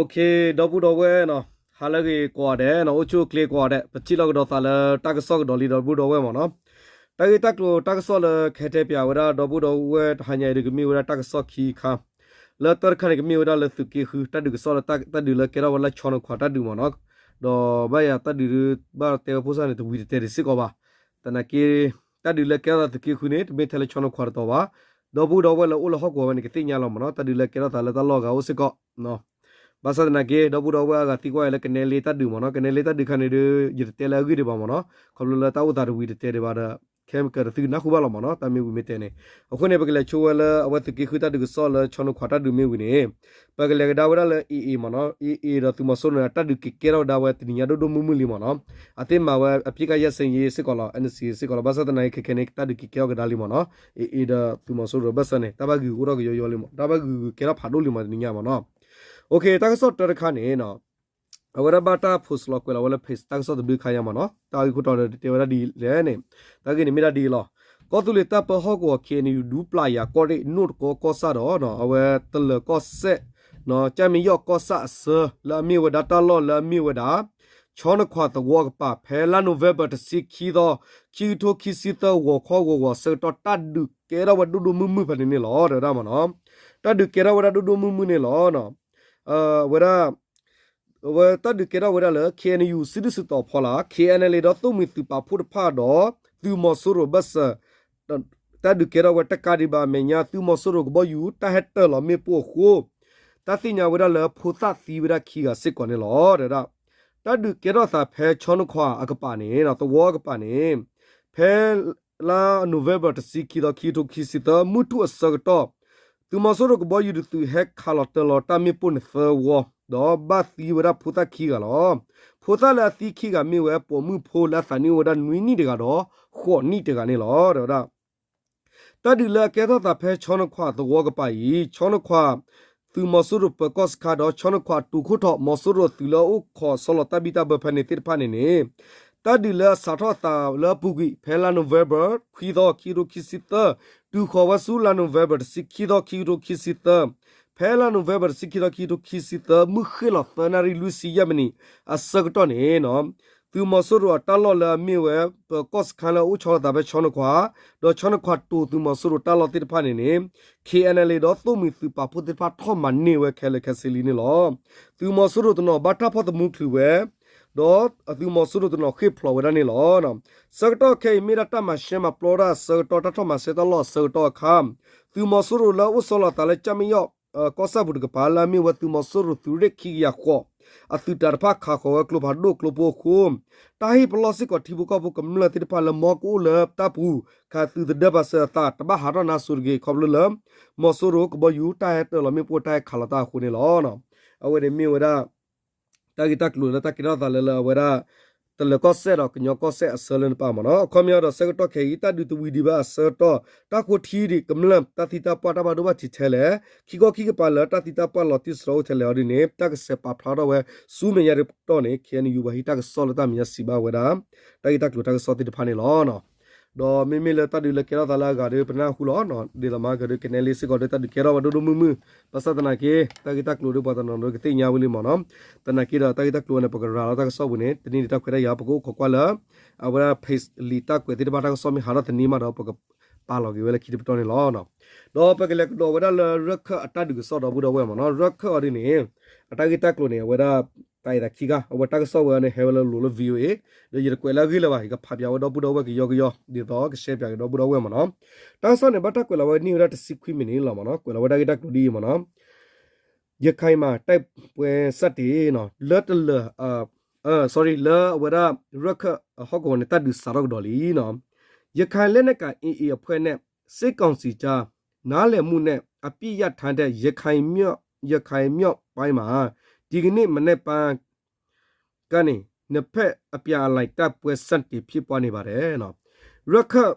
ဒီပုၢ်ဒီဝဲၢ်နီၤ, ဟါလၢအဂ့ၤကိးဂၤဒဲးနီၤ, အိၣ်ဆူၣ်အိၣ်ချ့ကိးဂၤဒဲး, ပထံၣ်လိာ်ကဒီးသးလၢတၢ်ကစီၣ်ကဒီးလံဒီပုၢ်ဒီဝဲၢ်မ့ၢ်နီၤ. တၢ်ဂ့ၢ်တၢ်ကျိၤတၢ်ကစီၣ်လၢကဟဲတဲပၠးဝဲဒၣ်ဒီပုၢ်ဒီဝဲၢ်တဟါညါအံၤဒီး ကမ့ၢ်ဝဲဒၣ်တၢ်ကစီၣ်ခံခါ, လၢတၢ်တခါန့ၣ် ကမ့ၢ်ဝဲဒၣ်လၢသုးက့ဃု တၢ်ဒုးကစီၣ်လၢတၢ်ဒုးလၢကဲထီၣ်ဝဲလၢဆီနခွးတၢ်ဒုးမ့ၢ်နီၤ. ဒီးဘၣ်ယၤတၢ်ဒုးဘၣ်တဲဝဲဖိသၣ်န့ၣ် တဝံၤတတဲာ်ဒံးစ့ၢ်ကီးဘၣ်. သနာ်က့ တၢ်ဒုးလၢကဲထီၣ်သးသုးက့ဃုန့ၣ် တမ့ၢ်ထဲလၢဆီနခွးတတီၤဘၣ်. ဒီပုၢ်ဒီဝဲၢ်လၢအိၣ်လၢဟီၣ်ကဝီၤဝဲန့ၣ် ကသ့ၣ်ညါလီၤမ့ၢ်နီၤ, တၢ်ဒုးလၢကဲထီၣ်သးလၢတၢ်လီၢ်ဂၤအိၣ်စ့ၢ်ကီး ဘၣ်ဆၣ်သနာ်က့ ဒီပုၢ်ဒီဝဲၢ်အဂၤသံကွၢ်အီၤလၢကနဲလ့တၢ်ဒုးမ့ၢ်နီၤ, ကနဲလ့တၢ်ဒုးခါန့ၣ်ဒီး ယတတဲလၢအဂ့ၢ်ဒံးဘၣ်မ့ၢ်နီၤ, ခီဖျိလၢတၢ်အိၣ်သးတဝံၤတတဲာ်ဒံးဘၣ်ဒီး ခဲမုၢ်ကၢၤဒီးသုကနၢ်ဟူဘၣ်လီၤမ့ၢ်နီၤ, တၢ်မ့ၢ်ဝံၤမ့ၢ်တဲာ်န့ၣ်. အဃိန့ၣ် ပကလဲၤဆိဝဲလၢအဝဲသုးက့ဃုတၢ်ဒုးကစီၣ်လၢဆီနခွးတၢ်ဒုးမ့ၢ်ဝံၤန့ၣ် ပကလဲၤကဒါဝဲဒၣ်လၢ AA မ့ၢ်နီၤ, AA ဒီးသုးမီၤစိရိၤန့ၣ် တၢ်ဒုးက့ၤကဲထီၣ်ဝဲဒၣ်ဝဲတနံၤညါဒိၣ်ဒိၣ်မုၢ်မုၢ်လံမ့ၢ်နီၤ, အသ့မၤဝဲအပစ်ခတ်ရပ်စဲရေးစ့ၢ်ကီးလီၤ, NCA စ့ၢ်ကီးလီၤ, ဘၣ်ဆၣ်သနာ်က့ခဲခဲန့ၣ် တၢ်ဒုးက့ၤကဲထီၣ်ကဒါလံမ့ၢ်နီၤ, AA ဒီးသုးမီၤစိရိၤဘၣ်ဆၣ်န့ၣ် တၢ်ဘၣ်ဂုၤအိၣ်ထီၣ်ကယီယီလံမ့ၢ်, တၢ်ဘၣ်ဂုၤကဲထီၣ်ဖးဒိၣ်လံမ့ၢ်တနံၤညါမ့ၢ်နီၤ. တၢ်ကစီၣ်တၢတခါန့ၣ် အဝဲဒၣ်ဘၣ်တၢ် post လီၤကွဲးလီၤဝဲလၢ page တၢ်ကစီၣ်တဘျုးခါညါမ့ၢ်နီၤ, တၢ်ဂ့ၢ်ခိၣ်တီဒီးတဲဝဲဒၣ်ဒ်လဲၣ်န့ၣ်, တၢ်ဂ့ၢ်န့ၣ်မ့ၢ်ဒၣ်ဒ်အံၤလီၤ. ကီၢ်သူလ့ၤတၢ်ပၢဟီၣ်ကဝီၤ KNU ဒူပျၢ်ယၤကီၢ်ရ့ၣ် နိၣ်တကီကီၢ်ဆၣ်ဒီး အဝဲတလၢၤကီၢ်စဲၣ် ကၢ်မ့ၢ်ယီၢ်ကီၢ်ဆၣ်အဆၢ လၢအမ့ၢ်ဝဲဒၣ်တၢ်လီၢ်လၢအမ့ၢ်ဝဲဒၣ် ဆီနခွးသဝီအကပၤ ဖဲလါ November တဆံခံသီ ခံကထိခံဆံသၢ ဂီၤခီဂီၤဂီၤဆၢကတီၢ် တၢ်ဒုးကဲထီၣ်ဝဲဒိၣ်ဒိၣ်မုၢ်မုၢ်ဖဲန့ၣ်န့ၣ်လီၤ တဲဝဲဒၣ်မ့ၢ်နီၤ, တၢ်ဒုးကဲထီၣ်ဝဲဒၣ်ဒိၣ်ဒိၣ်မုၢ်မုၢ်န့ၣ်လီၤ. အဝဲဒၣ် အဝဲတၢ်ဒုးကဲထီၣ်ဝဲဒၣ်လၢ KNU စုဒုၣ်စုတီၤဖီလာ် KNLA ဒီးသိၣ်မှံၤသုးပာ်ဖှိၣ်တဖၣ်ဒီး သုးမီၤစိရိၤဘၣ်စၢၤ တၢ်ဒုးကဲထီၣ်ဝဲတကးဒံးဘၣ်အမဲာ်ညါ သုးမီၤစိရိၤကဘီယူၤ တၢ်ဟဲတၢၢ်လီၤမ့ၣ်ပိၢ်အဃိ တၢ်သ့ၣ်ညါဝဲဒၣ်လၢဖိသၣ်သံဝဲဒၣ်ခံဂၤစ့ၢ်ကီးန့ၣ်လီၤ တဲဝဲဒၣ်. တၢ်ဒုးကဲထီၣ်သးဖဲဆီနခွးအကပၤန့ၣ် သဝီအကပၤန့ၣ် ဖဲလါ November တဆံခံသီ ခံကထိခံဆံသၢ မုၢ်ထူၣ်အဆၢကတီၢ် သုးမီၤစိရိၤကဘီယူၤတသုးဟဲခးလီၤတၢၢ်လီၤတၢ်မ့ၣ်ပိၢ်န့ၣ်သၢဝီ ဒီးဘၣ်သံဝဲဒၣ်ဖိသၣ်ခံဂၤလီၤ. ဖိသၣ်လၢအသံခံဂၤမ့ၢ်ဝဲပိာ်မုၣ်ဖိလၢအသးနံၣ်အိၣ်ဝဲဒၣ်နွံနံၣ်တဂၤဒီး ဃိးနံၣ်တဂၤန့ၣ်လီၤ တဲဝဲဒၣ်. တၢ်ဒုးလၢအကဲထီၣ်သးဖဲဆီနခွးသဝီကပၤအံၤ ဆီနခွး သုးမီၤစိရိၤပၢၤကီၢ်စခန်းဒီး ဆီနခွးတူၢ်ခိၣ်ထီၣ် မီၤစိရိၤသုးလၢအအိၣ်ခိးဆီလီၤတၢ်ဘံၣ်တၢ်ဘၢဖဲန့ၣ်သ့ၣ်တဖၣ်န့ၣ်န့ၣ် တၢ်ဒုးလၢအစးထီၣ်သးလၢအပူၤကွံာ် ဖဲလါ November ခွံသီ ခံကထိခံဆံသၢ တုၤဃီၤဝဲဆူလါ November တဆံခံသီ ခံကထိခံဆံသၢ ဖဲလါ November တဆံခံသီ ခံကထိခံဆံသၢ မုၢ်ဃ့ၢ်လီၤသၢနၣ်ရံၣ်လွံၢ်ဆံယဲၢ်မံးနံးအဆၢကတီၢ်န့ၣ် သုးမီၤစိရိၤအတၢ်လီၢ်လၢအမ့ၢ်ဝဲ ပၢၤကီၢ်စခန်းလၢအအိၣ်ဆီလီၤသးဖဲဆီနခွး ဒီးဆီနခွးတူၢ်သုးမီၤစိရိၤတၢ်လီၢ်သ့ၣ်တဖၣ်န့ၣ်န့ၣ် KNLA ဒီးသိၣ်မှံၤသုးပာ်ဖှိၣ်သ့ၣ်တဖၣ်ထီၣ်မၤန့ၢ်ဝဲခဲလၢာ်ခဲဆ့လံန့ၣ်လီၤ. သုးမီၤစိရိၤတနီၤဘၣ်တၢ်ဖီၣ်သမူချုးဝဲ ဒီးသုးမီၤစိရိၤတနီၤဃ့ၢ်ဖျိးဝဲဒၣ်န့ၣ်လီၤ. ဆၢကတီၢ်ခဲအံၤမ့ၢ်ဒၣ်တၢ်မၤရှဲမၤပျီတၢ်အဆၢကတီၢ် တၢ်ထီၣ်မၤရှဲတၢ်လီၢ်အဆၢကတီၢ်အခါ သုးမီၤစိရိၤလၢအအိၣ်ဆီလီၤသးလၢကၢ်မ့ၢ်ယီၢ် ကီၢ်ဆၣ်ပူၤတကပၤ လၢအမ့ၢ်ဝဲသုးမီၤစိရိၤသုးရ့ၣ်ခံကယၤဃိး အသုးတၢ်တဖၣ်ခးဃီၤဝဲကျိဖးဒိၣ်ကျိဖိအဃိ တၢ်ဟ့ၣ်ပလီၢ်စ့ၢ်ကီးထံဖိကီၢ်ဖိကမျၢၢ်သ့ၣ်တဖၣ်လၢမီကအိၣ်လၢတၢ်ပူၤ ခးသုးသဒၢပာ်စၢၤအသး တဘၣ်ဟးထီၣ်နါစိၤတဂ့ၤ ခီဖျိလၢ မီၤစိရိၤကဘီယူၤတၢ်ဟဲတၢၢ်လီၤမ့ၣ်ပိၢ်တၢ်ဟဲခးလီၤတၢ်အဃိန့ၣ်လီၤ. အဝဲန့ၣ်မ့ၢ်ဝဲဒၣ် တၢ်ဂ့ၢ်တၢ်ကျိၤလၢတၢ်ကဲထီၣ်သးလၢလၢအဝဲဒၣ် တလၢၤကီၢ်စဲၣ်ဒီးကညီကီၢ်စဲၣ်အဆၢလၢနပၢ်မ့ၢ်နီၤ. အခီပညီဒီးဆၢကတီၢ်ခဲအံၤ တၢ်ဒုးတဝံၤဒံးဘၣ်အဆၢကတီၢ် တၢ်ဃိထံဒံးကမျၢၢ် တၢ်သံတၢ်ပှၢ်တၢ်ဘၣ်ဒိဘၣ်ထံးထဲလဲၣ် ခံခီခံကပၤလၢတၢ်သံတၢ်ပှၢ်လီၤတံၢ်စရီအိၣ်ထဲလဲၣ်အီၤဒ်န့ၣ် တၢ်ကစဲးပာ်ဖျါထီၣ်ဝဲဆူမဲာ်ညါတပတီၢ်န့ၣ် KNU ပှၤဟံးတၢ်ကစီၣ်လၢတၢ်မဲာ်ညါစံးဘၣ်ဝဲဒၣ် တၢ်ဂ့ၢ်တၢ်ကျိၤတၢ်ကစီၣ်သ့ၣ်တဖၣ်န့ၣ်လီၤ. ဒီးမ့မ့ၢ်လၢတၢ်ဒုးလၢကဲထီၣ်သးလၢအဂၤဒီး ပနၢ်ဟူလီၤ ဒ်သိးမၤကဒီး ကနဲလ့စ့ၢ်ကီးဒီး တၢ်ဒုးကဲထီၣ်ဝဲဒိၣ်ဒိၣ်မုၢ်မုၢ် ဘၣ်ဆၣ်သနာ်က့ တၢ်ဂ့ၢ်တၢ်ကျိၤဒီးပှၤတနီၤဒီးကသ့ၣ်ညါဝဲလံမ့ၢ်နီၤ. သနာ်က့ဒီးတၢ်ဂ့ၢ်တၢ်ကျိၤဝဲန့ၣ် ပကရၤလီၤတၢ်ကစီၣ်ပူၤန့ၣ် တနံၤဒံးတၢ်ခွဲးတၢ်ယာ် ပကအိၣ်ခိးကွၢ်လၢ အဝဲဒၣ် page လံာ်တၢ်ကွဲးသ့ၣ်တဖၣ်တၢ်ကစီၣ်မ့ၢ်ဟးထီၣ်တနံၤမးဒီး ပကပာ်လီၤက့ၤဝဲလၢခံတပတီၢ်န့ၣ်လီၤ. ဒီးပကလဲၤကဒီးဝဲဒၣ်လၢရၢၢ်ခၢၣ်အတၢ်ဒုးကစီၣ်ဒီပုၢ်ဒီဝဲၢ်မ့ၢ်နီၤ. ရၢၢ်ခၢၣ်အီၤဒ်န့ၣ် အတၢ်ဂ့ၢ်တၢ်ကျိၤန့ၣ် အဝဲဒၣ် တၢ်အဲၣ်တၢ်ခံဂၤ အဝဲတၢ်ကစီၣ်ဝဲန့ၣ် ဟဲဝဲလၢလိၤလၢ VOA ဒီးယတကွဲးလၢအဂ့ၢ်လၢၤဘၣ် ယကဖးပၠးဝဲဒီပုၢ်ဒီဝဲၢ်ကယီကယီ ဒ်သိးကရှဲပၠးက့ၤဒီပုၢ်ဒီဝဲၢ်မ့ၢ်နီၤ. တၢ်ကစီၣ်န့ၣ် ဘၣ်တၢ်ကွဲးလီၤဝဲန့ၢ်ဝဲဒၣ်တဆံခွံမံးနံးလီၤမ့ၢ်နီၤ. ကွဲးလီၤဝဲဒၣ်ဂ့ၢ်တၢ်ကျိၤဒ်အံၤမ့ၢ်နီၤ. ရခိုင်မှာ တိုက်ပွဲစတင် လၢတလၢၤ sorry လၢအဝဲဒၣ် ရၢၢ်ခၢၣ်အဟီၣ်ကဝီၤန့ၣ် တၢ်ဒုးစးထီၣ်ကဒီးလံနီၤ. ရခိုင်လက်နက်ကိုင် AA အဖွဲ့နဲ့ စစ်ကောင်စီကြား နားလည်မှုနဲ့ အပစ်ရပ်ထားတဲ့ ရခိုင်မြောက် ရခိုင်မြောက်ပိုင်းမှာ ဒီကနေ့မနက်ပိုင်း ကနေ နှစ်ဖက်အပြန်အလှန်တိုက်ပွဲစတင်ဖြစ်ပွားနေပါတယ် ရၢၢ်ခၢၣ်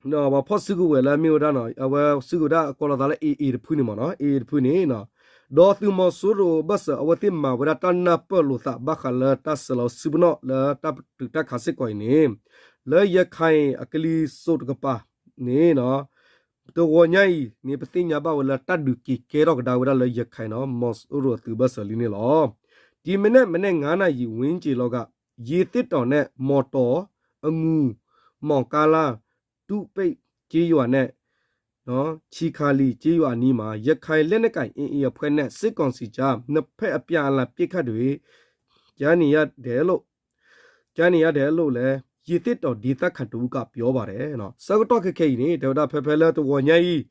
ပှၤဖီၣ်စုကဝဲၤလၢအမ့ၢ်ဝဲဒၣ်နီၤ အဝဲစုကဝဲၤဒၣ်ကိးလီၤသးလၢ AA တဖုန့ၣ်မ့ၢ်နီၤ AA တဖုန့ၣ် ဒီးသုးမီၤစိရိၤဘၣ်စၢၤ အဝဲသ့ၣ်မၤဝဲဒၣ်တၢ်နၢ်ပၢၢ်လိာ်သး ဘၣ်ဃးလၢတၢ်ဆဲးလီၤစုပနီၣ်လၢတၢ်ပတုာ်တၢ်ခးစ့ၢ်ကီးအံၤန့ၣ် လၢရခိုင်အကလံၤစိးတကပၤန့ၣ် တဂီၤညါအံၤန့ၣ် ပသ့ၣ်ညါဘၣ်ဝဲလၢတၢ်ဒုးက့ၤကဲထီၣ်ကဒါဝဲဒၣ်လၢ ရခိုင်ဒီး မီၤစိရိၤအသုးဘၢၣ်စၢၤလံန့ၣ်လီၤ. ဒီမနက် မနက်ငါးနာရီဝန်းကျင်လောက်က ရသေ့တောင်နဲ့ မော်တောအငူ မော်ကားလမ်း တူးပိတ်ကျေးရွာနဲ့ ချီခါလီကျေးရွာအနီးမှာ ရခိုင်လက်နက်ကိုင် AA အဖွဲ့နဲ့ စစ်ကောင်စီကြား နှစ်ဖက်အပြန်အလှန်ပစ်ခတ်တွေ ကြားနေရတယ်လို့ ကြားနေရတယ်လို့လည်း ရသေ့တောင်ဒေသခံတစ်ဦးက ပြောပါတယ် ဆၢကတီၢ်ခဲခဲအံၤန့ၣ် တဲဝဲဒၣ်ဖဲဖဲလၢတဂီၤညါအံၤ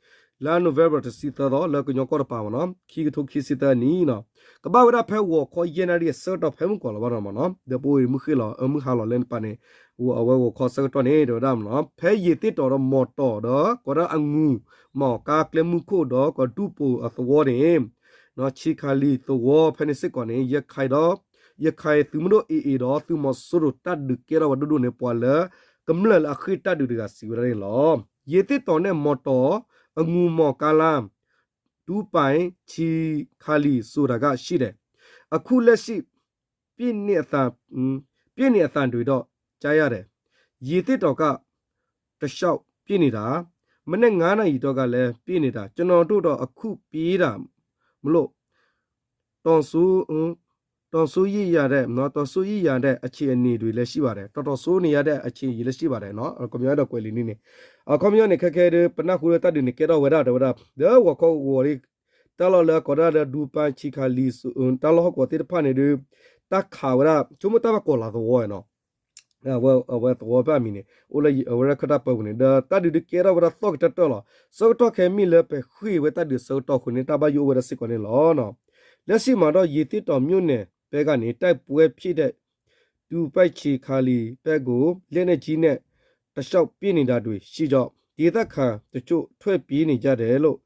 လါ November တဆံသၢသီ လၢကညီကီၢ်တပၤမ့ၢ်နီၤ ခံကထိခံဆံသၢနံၣ်နီၤ ကဘၣ်ဝဲဒၣ်ဖဲဂီၤခီယဲၢ်နၣ်ရံၣ်အဆၢကတီၢ်ဖဲမုၢ်ကီၤလီၤဘၣ်နီၤမ့ၢ်နီၤ ဒီးပအိၣ်မုၢ်ဃ့ၢ်လီၤ အမုၢ်ဟါလီၤလၢနပၤန့ၣ် အဝဲဂီၤခီဆၢကတီၢ်န့ၣ် တဲဝဲဒၣ်မ့ၢ်နီၤ ဖဲရသေ့တောင်ဒီးမော်တောဒီး ကီးဒၣ်အငူ မော်ကားကျဲမုၢ်ခိၣ်ဒီး ကီးဒူၣ်ပိာ်အသဝီန့ၣ် ချီခါလီသဝီဖဲန့ၣ်စ့ၢ်ကီးန့ၣ် ရခိုင်ဒီး ရခိုင်သုးမုၢ်ဒိၣ် AA ဒီးသုးမီၤစိရိၤတၢ်ဒုးကဲထီၣ်ဝဲဒိၣ်ဒိၣ်န့ၣ် ပှၤလၢကမျၢၢ်လၢအဃ့ၢ်တၢ်ဒုးတဂၤစံးဝဲဒၣ်န့ၣ်လီၤ. ရသေ့တောင်နဲ့ မော်တော အငူ မော်ကားလမ်း တူးပိတ် ချီခါလီဆိုတာကရှိတယ် အခုလက်ရှိ ပစ်နေအသံ ပစ်နေအသံတွေတော့ ကြားရတယ် ရသေ့တောင်က တလျှောက်ပစ်နေတာ မနက်ငါးနာရီတုန်းကလည်း ပစ်နေတာ ကျွန်တော်တို့တော့ အခုပြေးတာမလို့ တောင်စိုး တောင်စိုးရိပ်ရတဲ့နော် တောင်စိုးရိပ်ရတဲ့အခြေအနေတွေလည်းရှိပါတယ် တော်တော်စိုးနေရတဲ့အခြေအနေလည်းရှိပါတယ်နော် အခီပညီဒီးကွဲးလံာ်န့ၣ်န့ၣ် အခီပညီန့ၣ် ခဲခဲဒ် ပနၢ်ဟူလၢတၢ်ဒုးန့ၣ်ကဲထီၣ်ဝဲဒၣ် တဲဝဲဒၣ် ဒီးဂီၤခီဂီၤလံ တၢ်လီၢ်လၢကီးဒၣ်လၢ ဒူပၣ် ချံခါလံ တၢ်လီၢ်ဟီၣ်ကဝီၤသ့ၣ်တဖၣ်န့ၣ်ဒီး တၢ်ခးဝဲဒၣ် ဆိကမိၣ်တၢ်ဘၣ်ကီၤလၤသဝီနီၤ အဝဲသဝီဖဲအမံၤန့ၣ် အိၣ်လၢအဝဲရၢ်ခၢၣ်တၢ်ပၢပူၤန့ၣ် ဒီးတၢ်ဒုးဒုးကဲထီၣ်ဝဲဒၣ်သီၣ်ကတၢၢ်တၢၢ်လီၤ. ဆၢကတီၢ်ခဲမ့ၢ်လၢပဃ့ၢ်ဝဲတၢ်ဒုးဆၢကတီၢ်အဃိန့ၣ် တၢ်ဘၣ်ယိၣ်အိၣ်ဝဲဒၣ်စ့ၢ်ကီးန့ၣ်လီၤ. လက်ရှိမှာတော့ ရသေ့တောင်မြို့နယ်ဘက်ကနေ တိုက်ပွဲဖြစ်တဲ့ တူပိုက်ချီခါလီဘက်ကို လက်နက်ကြီးနဲ့ တလျှောက်ပစ်နေတာတွေရှိကြောင်း ဒေသခံတချို့ ထွက်ပြေးနေကြတယ်လို့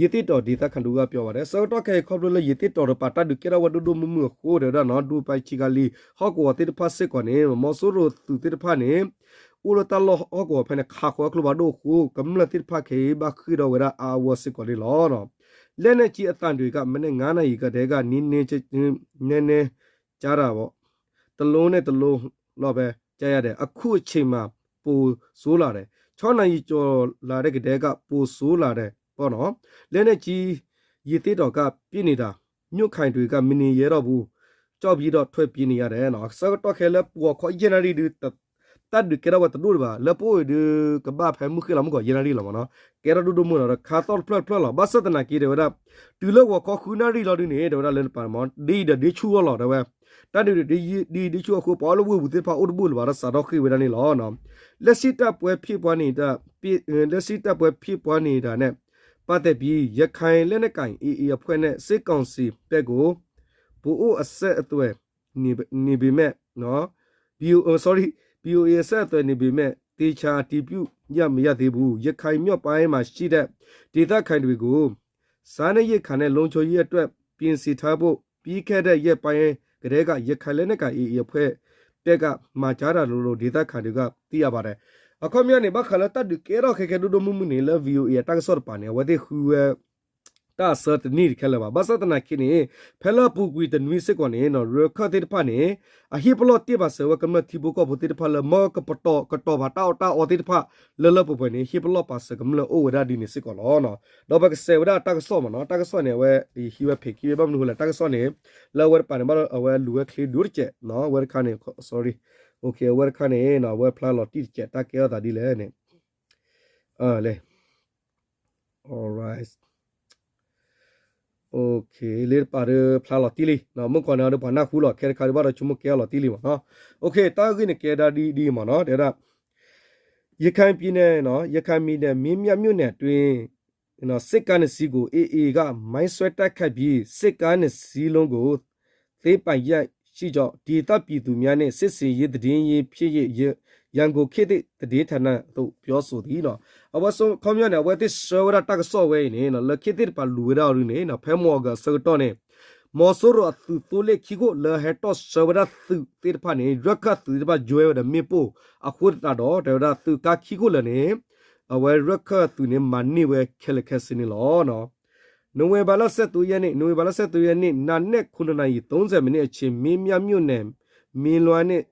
ရသေ့တောင်ဒေသခံတစ်ဦးက ပြောပါတယ် ဆၢကတီၢ်ခဲအံၤခီဖျိလၢ ရသေ့တောင်တပၤ တၢ်ဒုးကဲထီၣ်ဝဲဒိၣ်ဒိၣ်မုၢ်မုၢ်အဃိ တဲဝဲဒၣ်နီၤ ဒူပိုက်ချီခါလီ ဟီၣ်ကဝီၤသ့ၣ်တဖၣ်စ့ၢ်ကီးန့ၣ် မီၤစိရိၤသုးသ့ၣ်တဖၣ်န့ၣ် အိၣ်လၢတၢ်လီၢ်ဟီၣ်ကဝီၤဖဲန့ၣ် ခးဃီအကျိဖးဒိၣ်အဃိ ကမျၢၢ်သ့ၣ်တဖၣ်ခဲအံၤ ဘၣ်ဃ့ၢ်ဒီးဝဲဒၣ်အါအါဂီၢ်ဂီၢ်စ့ၢ်ကီးန့ၣ်လီၤ. လက်နက်ကြီးအသံတွေက မနက်ငါးနာရီကတည်းက နည်းနည်း နည်းနည်း ကြားတာပေါ့ တစ်လုံးနဲ့တစ်လုံးလောက်ပဲ ကြားရတယ် အခုအချိန်မှာ ပိုဆိုးလာတယ် ခြောက်နာရီကျော်လာတဲ့ကတည်းက ပိုဆိုးလာတယ်ပေါ့နော် လက်နက်ကြီး ရသေ့တောင်က ပစ်နေတာ မြို့ခံတွေက မနေရဲတော့ဘူး ကြောက်ပြီးတော့ ထွက်ပြေးနေရတယ် ဆၢကတီၢ်ခဲလၢ ပှၤခီယဲၢ်နၣ်ရံၣ်ဒုး တၢ်ဒုးကဲထီၣ်ဝဲတဒိၣ်ဒံးဘၣ် လၢပအိၣ်အံၤဒုး ကဘၣ်ဖဲမုၢ်ဃ့ၢ်လီၤမုၢ်ကီၤယဲၢ်နၣ်ရံၣ်လီၤမ့ၢ်နီၤ ကဲထီၣ်ဒိၣ်ဒိၣ်မုၢ်လီၤဒီး ခါသီၣ်တဖျၢၣ်တဖျၢၣ်လီၤ ဘၣ်ဆၣ်သနာ်က့ တဲဝဲဒၣ် တုၤလၢဂီၤခီဃုနၣ်ရံၣ်လီၤဒုးန့ၣ် တဲဝဲဒၣ်လၢနပၤမ့ၢ် ဒ်အံၤဒီးဒ်ဆူၣ်အီၤလီၤ တဲဝဲ တၢ်ဒုးဒ်အံၤဒ်ဆူၣ်အဃိ ပှၤအိၣ်လၢဝ့ၢ်ပူၤသ့ၣ်တဖၣ်အိၣ်တဘူၣ်လၢၤဘၣ်ဒီး စးထီၣ်ဃ့ၢ်ဝဲဒၣ်န့ၣ်လီၤ လက်ရှိတိုက်ပွဲဖြစ်ပွားနေတာ လက်ရှိတိုက်ပွဲဖြစ်ပွားနေတာနဲ့ ပတ်သက်ပြီး ရခိုင်လက်နက်ကိုင် AA အဖွဲ့နဲ့ စစ်ကောင်စီဘက်ကို ပိုအိုအဆက်အသွယ်နေပေမဲ့ BOO sorry BOA အဆက်အသွယ်နေပေမဲ့ သေချာအတည်ပြုရမရသေးဘူး ရခိုင်မြောက်ပိုင်းမှာရှိတဲ့ ဒေသခံတွေကို စားနပ်ရိက္ခာနဲ့ လုံခြုံရေးအတွက် ပြင်ဆင်ထားဖို့ ပြီးခဲ့တဲ့ရက်ပိုင်းကတည်းက ရခိုင်လက်နက်ကိုင် AA အဖွဲ့ဘက်က မှာကြားတာလို့ ဒေသခံတွေက သိရပါတယ် အခီပညီန့ၣ် ဘၣ်ဃးလၢတၢ်ဒုးကဲထီၣ်ခဲခဲဒိၣ်ဒိၣ်မုၢ်မုၢ်န့ၣ် လၢ VOA အတၢ်ကစီၣ်တပၤန့ၣ် အဝဲသ့ၣ်ဃုဝဲ တၢ်အဆၢတနံၣ်တခဲလၢာ်ဘၣ် ဘၣ်ဆၣ်သနာ်က့န့ၣ် ဖဲလၢအပူၤကွံာ်တနွံစ့ၢ်ကီးန့ၣ် ရခၢၣ်သ့ၣ်တဖၣ်န့ၣ် အဟ့ၣ်ပလီၢ်တ့ၢ်ပာ်စၢၤဝဲကမျၢၢ်ထံဖိကီၢ်ဖိသ့ၣ်တဖၣ်လၢ မ့ၢ်ကပတီၢ်ကတီၤပာ်တၢ်အီၣ်တၢ်အီသ့ၣ်တဖၣ် လၢလၢပှဲၤပှဲၤန့ၣ် ဟ့ၣ်ပလီၢ်ပာ်စၢၤကမျၢၢ်အိၣ်ဝဲဒၣ်ဒ်န့ၣ်စ့ၢ်ကီးလီၤ. ဒီးပကစဲးဝဲဒၣ်တၢ်ကစီၣ်မ့ၢ်နီၤ တၢ်ကစီၣ်န့ၣ် အဝဲ ဟံးဝဲဖံးခံဝဲဘၣ်မနုၤဃိလဲၣ် တၢ်ကစီၣ်န့ၣ် လၢအဝဲတပၤန့ၣ်ဘၣ်ဒီး အဝဲလူၤဝဲချ့ဒိၣ်တစဲး အဝဲတခါန့ၣ် sorry အဝဲတခါန့ၣ် အဝဲဖျါလီၤတံၢ်တစဲး တၢ်ကဲထီၣ်သးဒ်လဲၣ်န့ၣ် လဲၣ် alright လၢတပၤဒီးဖျါလီၤတံၢ်လံ မုၣ်ကီၤန့ၣ်ဒီးပှၤနၢ်ဟူလီၤ ခဲတခါဒုးဘၣ်ဒီးဆိကမိၣ်ကဲထီၣ်လီၤတံၢ်လံမ့ၢ်နီၤ တၢ်ဂ့ၢ်န့ၣ်ကဲဒၣ်ဒ်အံၤဒ်အံၤမ့ၢ်နီၤ တဲဝဲဒၣ် ရခိုင်ပြည်နယ်နော် ရခိုင်ပြည်နယ် မင်းပြားမြို့နယ်အတွင်း စစ်ကားနှစ်စီးကို AA က မိုင်းဆွဲတိုက်ခိုက်ပြီး စစ်ကားနှစ်စီးလုံးကို သိမ်းပိုက်ရရှိကြောင်း ဒေသပြည်သူများနှင့် စစ်ဆင်ရေးသတင်းရေးဖြစ်၍ ရန်ကုန်ခေတ်သစ်သတင်းဌာနသို့ ပြောဆိုသည် အဝဲခီပညီန့ၣ် အဝဲသ့ၣ်ဆှၢဝဲဒၣ်တၢ်ကစီၣ်ဝဲအံၤန့ၣ် လၢခေတ်သစ်တပၤလူၤဝဲဒၣ်အီၤဒ်န့ၣ် ဖဲမုၢ်အီကူးအဆၢကတီၢ်န့ၣ် မီၤစိရိၤအသုးသိလ့ၣ်ခံခိၣ်လၢဟဲတီၣ်ဆှၢဝဲဒၣ်သုးသ့ၣ်တဖၣ်န့ၣ် ရခၢၣ်သုးသ့ၣ်တဖၣ် ယွဲဝဲဒီးမ့ၣ်ပိၢ်အဃိသတးဒီး တဲဝဲဒၣ်သုးကါခံခိၣ်လၢာ်န့ၣ် အဝဲရခၢၣ်သုးန့ၣ် မၤန့ၢ်ဝဲခဲလၢာ်ခဲဆ့န့ၣ်လီၤ. နိဝင်ဘာလဆယ့်သုံးရက်နေ့ နိဝင်ဘာလဆယ့်သုံးရက်နေ့ နံနက်ခုနစ်နာရီသုံးဆယ်မိနစ်အချိန် မင်းပြားမြို့နယ် မင်းလွင်နဲ့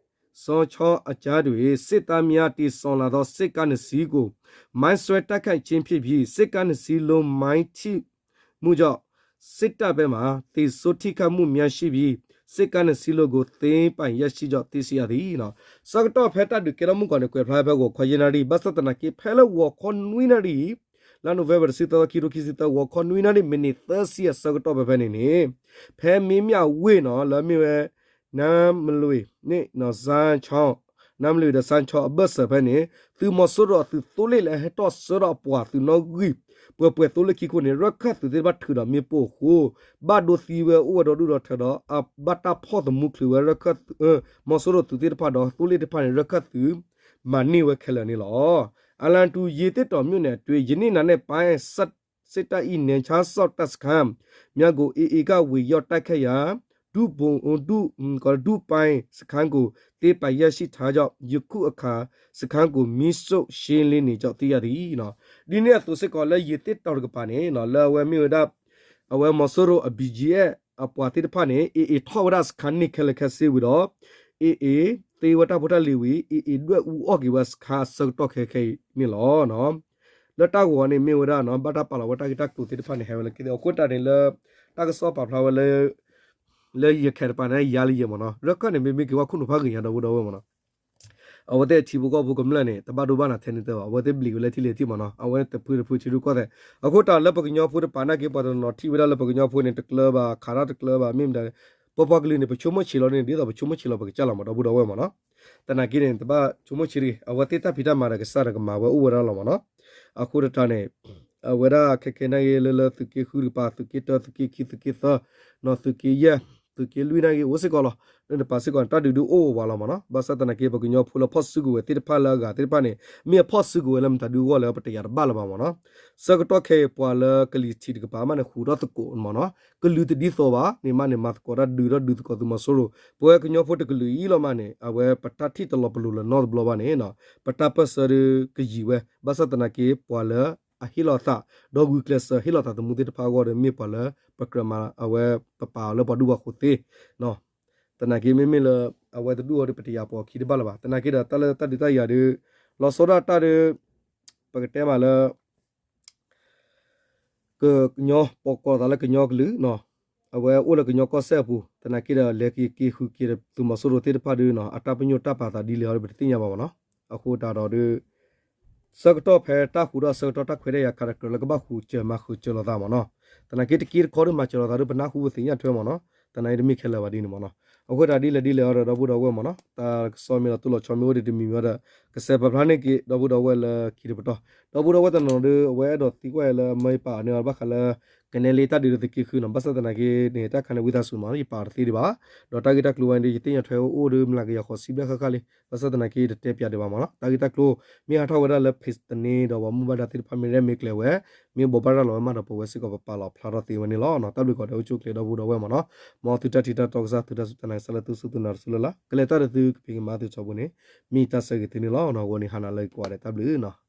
ซ้อนช้ออาจารย์ด้วย စစ်သားများ တည်ဆောင်လာသော စစ်ကားနှစ်စီးကို မိုင်းဆွဲတိုက်ခိုက်ခြင်းဖြစ်ပြီး စစ်ကားနှစ်စီးလုံး မိုင်းထိမှုကြောင့် စစ်တပ်ဘက်မှ သေဆုံးထိခိုက်မှုများရှိပြီး စစ်ကားနှစ်စီးလုံးကို သိမ်းပိုက်ရရှိကြောင်း သိရှိရသည်. ဆၢကတီၢ်ဖဲတၢ်ဒုးကဲထီၣ်မုၢ်ကီၢ်န့ၣ် ကွဲးဖျါဖဲဂီၤခီယဲၢ်နၣ်ရံၣ် ဘၣ်ဆၣ်သနာ်က့ ဖဲလၢဂီၤခီနွံနၣ်ရံၣ် လါ November တဆံသၢသီ ခံကထိခံဆံသၢ ဂီၤခီနွံနၣ်ရံၣ် မံးနံးသၢဆံအဆၢကတီၢ်ဖဲဖဲန့ၣ်န့ၣ် ဖဲမ့မ့ၢ်အဝ့ၢ်နီၤ လၢအမ့ၢ်ဝဲ နါမလွေန့ၣ် စန်းချောင်း နါမလွေဒီး စန်းချောင်း အဘၢၣ်စၢၤဖဲန့ၣ် သုးမီၤစိရိၤအသုးသိလ့ၣ်လၢအဟဲထီၣ်ဆှၢဒီးအပှၤသုးနီၣ်ဂံၢ် ပှဲၤပှဲၤသိလ့ၣ်ခံခိၣ်န့ၣ် ရၢခၢၣ်သုးသ့ၣ်တဖၣ်ထုးဒီးမ့ၣ်ပိၢ်အဃိ ဘၣ်ဒိသံဝဲအိၣ်ဝဲဒီဒူၣ်ဒီထၢဒီး အဘၣ်တၢ်ဖီၣ်သမူချုးဝဲရၢခၢၣ်သုး မီၤစိရိၤသုးသ့ၣ်တဖၣ်ဒီးသိလ့ၣ်တဖၣ်န့ၣ် ရၢခၢၣ်သုးမၤန့ၢ်ဝဲခဲလၢာ်န့ၣ်လီၤ. အလၤတူၤ ရေသစ်တောင်မြို့နယ်အတွင်း ယနေ့နံနက်ပိုင်း စစ်တပ်၏ နယ်ခြားစောင့်တပ်စခန်းများကို AA က ဝင်ရောက်တိုက်ခိုက်ရာ ဒူပိန် ဒူ ဒူပိန်စခန်းကို သိမ်းပိုက်ရရှိထားကြောင်း ယခုအခါ စခန်းကို မီးရှို့ရှင်းလင်းနေကြောင်း သိရသည်. ဒ်န့ၣ်အသိးစ့ၢ်ကီးလၢ ရေသစ်တောင်တကပၤန့ၣ် လၢအဝဲမ့ၢ်ဝဲဒၣ် အဝဲမီၤစိရိၤအ ဘီကၠံအဲၣ် အပှၤသ့ၣ်တဖၣ်န့ၣ် AA ထီၣ်ဝဲဒၣ်စခန်းန့ၣ်ခဲလၢာ်ခဲဆ့ဝံၤဒီး AA သ့ဝဲတၢ်ဖိတၢ်လံၤဝံၤ AA ဒွဲၣ်အူအီၣ်က့ၤဝဲစခန်းအဆၢကတီၢ်ခဲခဲအံၤန့ၣ်လီၤ. လၢတၢ်ဂီၤန့ၣ်မ့ၢ်ဝဲဒၣ် ဘၣ်တၢ်ပာ်လီၤဝဲတၢ်ဂ့ၢ်တၢ်ကျိၤသ့ၣ်တဖၣ်န့ၣ် ဟဲဝဲလၢခံသ့ၣ် အဃိတၢ်န့ၣ်လၢ တၢ်ကစီၣ်ပာ်ဖျါဝဲလၢ လၢယခဲတပၤန့ၣ် ယၤလၢယဲမ့ၢ်နီၤ ရၢခၢၣ်န့ၣ် မ့မ့ၢ်က့ၤဝဲခိၣ်နူာ်ဖးဂ့ၤညါဒီပုၢ်ဒီဝဲၢ်မ့ၢ်နီၤ အဝဲသ့ၣ်ထံဖိကီၢ်ဖိကမျၢၢ်န့ၣ် တဘၣ်ဒိဘၣ်နးထဲန့ၣ်တၢ်ဘၣ် အဝဲသ့ၣ်ဘျံးဝဲလၢထံလၢထံမ့ၢ်နီၤ အဝဲတဖုတဖုထံရူၢ်ကီၢ်သဲး အဃိတၢ်လၢပကညီဖိတပၤနာ်က့ ပှၤတနီၤထံၣ်ဝဲဒၣ်လၢပကညီဖိန့ၣ် တကျၢၤဘၣ် ခးတၢ်တကျၢၤဘၣ် မ့ၢ်မတၤ ပပှၤကလုာ်န့ၣ် ပဆိကမိၣ်ဆံးလီၤန့ၣ် ဒ်သိးပဆိကမိၣ်ဆံးလီၤပကစၢ်လီၤမ့ၢ်ဒီပုၢ်ဒီဝဲၢ်မ့ၢ်နီၤ သနာ်က့န့ၣ် တဘၣ်ဆိကမိၣ်ဆံးတဂ့ၤ အဝဲသ့ၣ်တၢ်ဖံးတၢ်မၤဒီးကစၢ်ဒီးကမၤဝဲအိၣ်ဝဲဒၣ်လီၤမ့ၢ်နီၤ အဃိတၢ်န့ၣ် အဝဲဒၣ်ခဲခဲနာ်က့ လၢလၢသုးက့ဃုတကပၤ သုးက့တၢ သုးက့ခံ သုးက့သၢ နီၢ်သုးက့ယဲၢ် သုးက့လွံၢ်နာ်က့ အိၣ်စ့ၢ်ကီးလီၤ လၢတပၤစ့ၢ်ကီးန့ၣ် တၢ်ဒုးဒုးအိၣ်ဝးလီၤမ့ၢ်နီၤ ဘၣ်ဆၣ်သနာ်က့ ပကညီဖိလၢဖီၣ်စုကဝဲၤသ့ၣ်တဖၣ်လၢအဂၤသ့ၣ်တဖၣ်န့ၣ် မ့ၢ်အဖီၣ်စုကဝဲၤလၢမတၤဒုးအဂီၢ်လဲၣ် ပတယာ်တဘၣ်လၢၤဘၣ်မ့ၢ်နီၤ ဆၢကတီၢ်ခဲအံၤပှၤလၢကလံၤထံးတကပၤမးန့ၣ် ဟူးထီၣ်သကိးမ့ၢ်နီၤ ကလုာ်တဒ်သိးဘၣ်န့ၣ်မးန့ၣ် မၤသကိးတၢ်ဒုးထီၣ်ဒုးသကိးသုးမီၤစိရိၤ ပဝဲကညီဖိတကလုာ်အံၤလီၤမးန့ၣ် အဝဲပတၢ်ထံၣ်တလီၤပလိာ်လၢၤနီတဘျီဘၣ်န့ၣ် ပတၢ်ပၢၢ်ဆၢဒုးကယံာ်ဝဲ ဘၣ်ဆၣ်သနာ်က့ ပှၤလၢအဟ့ၣ်လီၤသး ဒီးဂုာ်ကျဲးစၢးဟ့ၣ်လီၤသးသမူသ့ၣ်တဖၣ်အဂီၢ်ဒီး မ့ၢ်ပှၤလၢပကြၢးမၤအဝဲပပာ်အီၤလၢပှၤဒူပှၤဃိၤသ့ သနာ်က့မ့မ့ၢ်လၢ အဝဲတဒူၣ်အီၤဒီး ပတယာ်ပိာ်အခံတဘၣ်လၢၤဘၣ် သနာ်က့ဒီးတၢ်လၢတၢ်ဒုးတၢ်ယၤဒီး လီၤဆီဒၣ်တၢ်ဒီး ပကတဲမးလၢ ကညီ ပကိးသးလၢကညီကလုာ်နီၤ အဝဲအိၣ်လၢကညီကီၢ်စဲၣ်အပူၤ သနာ်က့ဒီး လဲၤက့ၤက့ၤဃုက့ၤဒီး သုးမီၤစိရိၤသ့ၣ်တဖၣ်ဒီးနီၤ အတၢ်ပညိၣ်တၢ်ပာ်သးဒ်လဲၣ်အီၤဒီး ပတသ့ၣ်ညါဘၣ်မ့ၢ်နီၤ အဃိတၢ်ဒီးဒီး ဆၢကတီၢ်ဖဲတၢ်ဟူးထီၣ်ဆၢကတီၢ်တၢ်ခွဲးတၢ်ယာ်ခးတကြၢးလၢကဘၣ်ဃုာ်စၢၤမၤဃုာ်စၢၤလိာ်သးမ့ၢ်နီၤ သနာ်က့တက့တခီဒီးမၤစၢၤလိာ်သးဒီး ပနၢ်ဟူပသ့ၣ်ညါထွဲမ့ၢ်နီၤ သနာ်က့တမ့ၢ်ခဲလၢာ်ဘၣ်ဒ်န့ၣ်မ့ၢ်နီၤ အဃိတၢ်ဒ်လဲၣ်ဒ်လဲၣ်အီၤဒီး ဒီပုၢ်ဒီဝဲၢ်မ့ၢ်နီၤ တၢ်ကစီၣ်မ့ၢ်လီၤတိၢ်လီၤဆီမ့ၢ်အိၣ်ဒီးတမံၤမံၤအီၤဒီး ကစဲးပာ်ဖျါန့ၢ်က့ၤ ဒီပုၢ်ဒီဝဲၢ်လၢခံတပတီၢ် ဒီပုၢ်ဒီဝဲၢ်တနီၤဒီး အဝဲအဲၣ်ဒိးသံကွၢ်အီၤလၢအမၢယပာ်န့ၢ်အီၤဘၣ်ဃးလၢ ကနဲလ့တၢ်ဒုးဒီးသုးက့ဃုနီၤ ဘၣ်ဆၣ်သနာ်က့န့ၣ် တၢ်ခါန့ၣ်ဝံသးစူၤမ့ၢ်နီၤ ယပာ်အီၤတသ့ဒံးဘၣ် ဒီးတၢ်ဂ့ၢ်တၢ်ကျိၤဝဲန့ၣ်ဒီး ယသ့ၣ်ညါထွဲအိၣ်ဒီးမျးကယၤဃိးဆံဘျဲၣ်ဃၣ်ဃၣ်လံ ဘၣ်ဆၣ်သနာ်က့တတဲပၠးဒံးဘၣ်မ့ၢ်နီၤ တၢ်ဂ့ၢ်တၢ်ကျိၤ မ့ၢ်ဟးထီၣ်ဝဲဒၣ်လၢ ဖ့းစတန့ ဒီးပှၤမူဘၣ်ဒါသ့ၣ်တဖၣ်မ့ၢ်ရဲၣ်မ့ၢ်ကျဲၤဝဲ မ့ၢ်ဘိးဘၣ်ရၤလီၤဝဲမးဒီး ပဝဲစ့ၢ်ကီးပပာ်လီၤဖျါထီၣ်သ့ဝဲန့ၣ်လီၤ. တၢ်ဘျုးကိးဂၤဒဲး အိၣ်ဆူၣ်အိၣ်ချ့ဒီပုၢ်ဒီဝဲၢ်မ့ၢ်နီၤ မ်သုတၢ်ထံၣ်တၢ်တီကစၢ် သုတၢ်စူၢ်တၢ်နာ်ကစၢ်လၢသုစူၢ်သုနာ်တစူၢ်လၢ်လၢ် ကလဲၤတၢ်ဒီးသုကဖံးကမၤသုထီဘိန့ၣ် မ့ၢ်တၢ်ဆၢဂ့ၤသုန့ၣ်လီၤ. အဂီၢ်န့ၣ် ဟါနၤလၢကိးဂၤဒဲး တၢ်ဘျုး